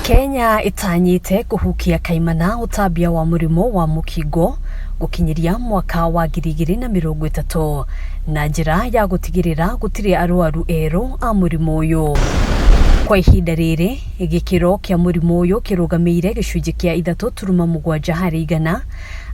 Kenya ĩtanyĩte kũhukia kaimana ũtambia wa mũrimũ wa mũkingo gũkinyĩria mwaka wa 2030 na njĩra ya gũtigĩrĩra gũtirĩ arwaru erũ a mũrimũ ũyũ. Kwa ihinda rĩrĩ, gĩkĩro kĩa mũrimũ ũyũ kĩrũgamĩire gĩcunjĩ kĩa 3.7 harĩ igana,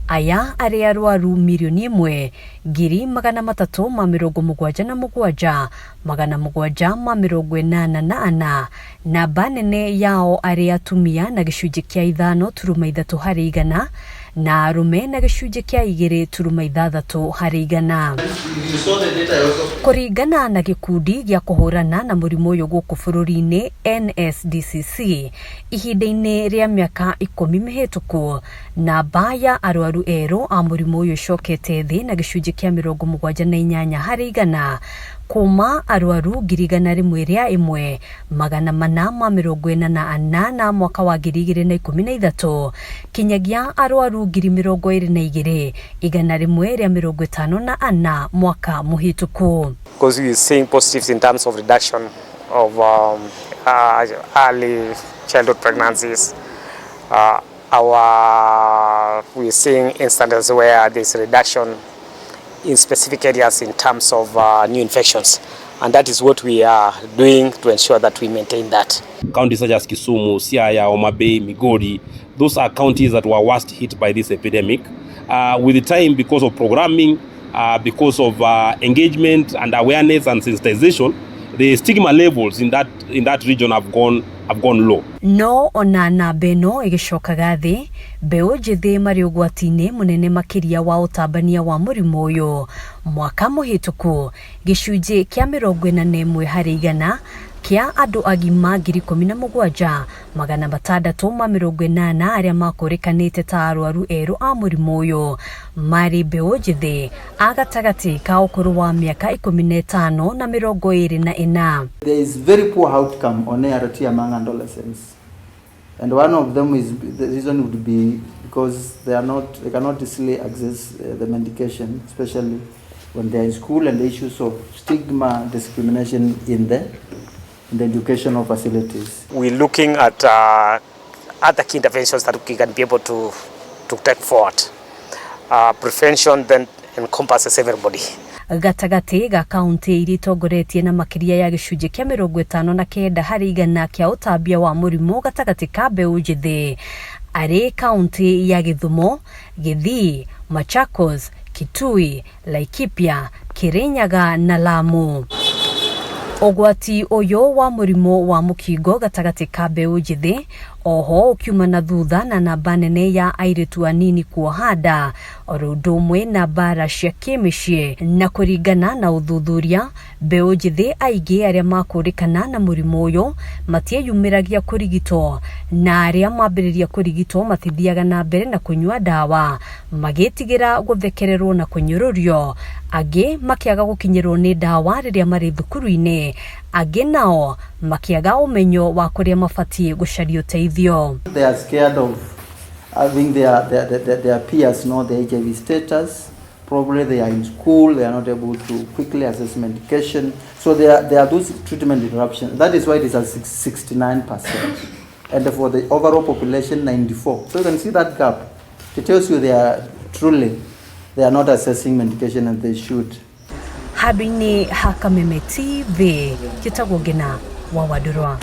aya arĩ arwaru 1,377,784, namba nene yao arĩ atumia na gĩcunjĩ kĩa 5.3 harĩ igana na arũme na gĩcunjĩ kĩa 2.6 harĩ igana. Kũringana na gĩkundi gĩa kũhũrana na mũrimũ ũyũ gũkũ bũrũri-inĩ NSDCC, ihinda-inĩ rĩa mĩaka 10 mĩhĩtũku, namba ya arwaru erũ a mũrimũ ũyũ ĩcokete thĩ na gĩcunjĩ kĩa 78 harĩ igana, kuma arwaru 101,444 mwaka wa 2013 kinyagia arwaru 22,154 mwaka mũhĩtũku. Because we are seeing positives in terms of reduction of early childhood pregnancies. We are seeing instances where there is reduction in specific areas in terms of new infections, and that is what we are doing to ensure that we maintain that. Counties such as Kisumu, Siaya, Homa Bay, Migori, those are counties that were worst hit by this epidemic. With the time, because of programming, because of engagement and awareness and sensitization, the stigma levels in that region have gone low. No ona namba ĩno ĩgĩcokaga thĩ, mbeũ njĩthĩ marĩ ũgwati-inĩ mũnene makĩria wa ũtambania wa mũrimũ ũyũ. Mwaka mũhĩtũku, gĩcunjĩ kĩa 41 harĩ igana kĩa andũ agima 17,680 arĩa makũrĩkanĩte ta arwaru erũ a mũrimũ ũyũ marĩ mbeũ njĩthĩ a gatagatĩ ka ũkũrũ wa mĩaka 15 na 24. There is very poor outcome on ART among adolescents. And one of them is, the reason would be because they are not, they cannot easily access the medication, especially when they are in school, and the issues of stigma, discrimination in the educational facilities. We're looking at other key interventions that we can be able to take forward. Prevention then encompasses everybody. Gatagatĩ ga kaunti iria itongoretie na makĩria ya gĩcunjĩ kĩa 59 harĩ igana kĩa ũtambia wa mũrimũ gatagatĩ ka mbeũ njĩthĩ arĩ kaunti ya Gĩthumo, Gĩthii, Machakos, Kitui, Laikipia, Kirinyaga na Lamu. Ũgwati ũyũ wa mũrimũ wa mũkingo gatagatĩ ka mbeũ njĩthĩ oho ũkiuma na thutha na namba nene ya airĩtu anini kuoha nda oro ũndũ ũmwe na mbara cia kĩmĩciĩ. Na kũringana na ũthuthuria, mbeũ njĩthĩ aingĩ arĩa makũrĩkana na mũrimũ ũyũ matiĩyumĩragia kũrigitwo, na arĩa mambĩrĩria kũrigitwo matithiaga na mbere na kũnyua ndawa magĩtigĩra gũthekererwo na kũnyũrũrio, angĩ makĩaga gũkinyĩrwo nĩ ndawa rĩrĩa marĩ thukuru-inĩ, angĩ nao makĩaga ũmenyo wa kũrĩa mabatiĩ gũcaria ũteithio. They are scared of having their peers know their HIV status. Probably they are in school, they are not able to quickly access medication. So there are those treatment interruptions. That is why it is at 69%. And for the overall population, 94. So you can see that gap. It tells you they are truly, they are not accessing medication as they should. Handũ-inĩ ha Kameme TV, njĩtagwo Ngina wa Wandũrwa.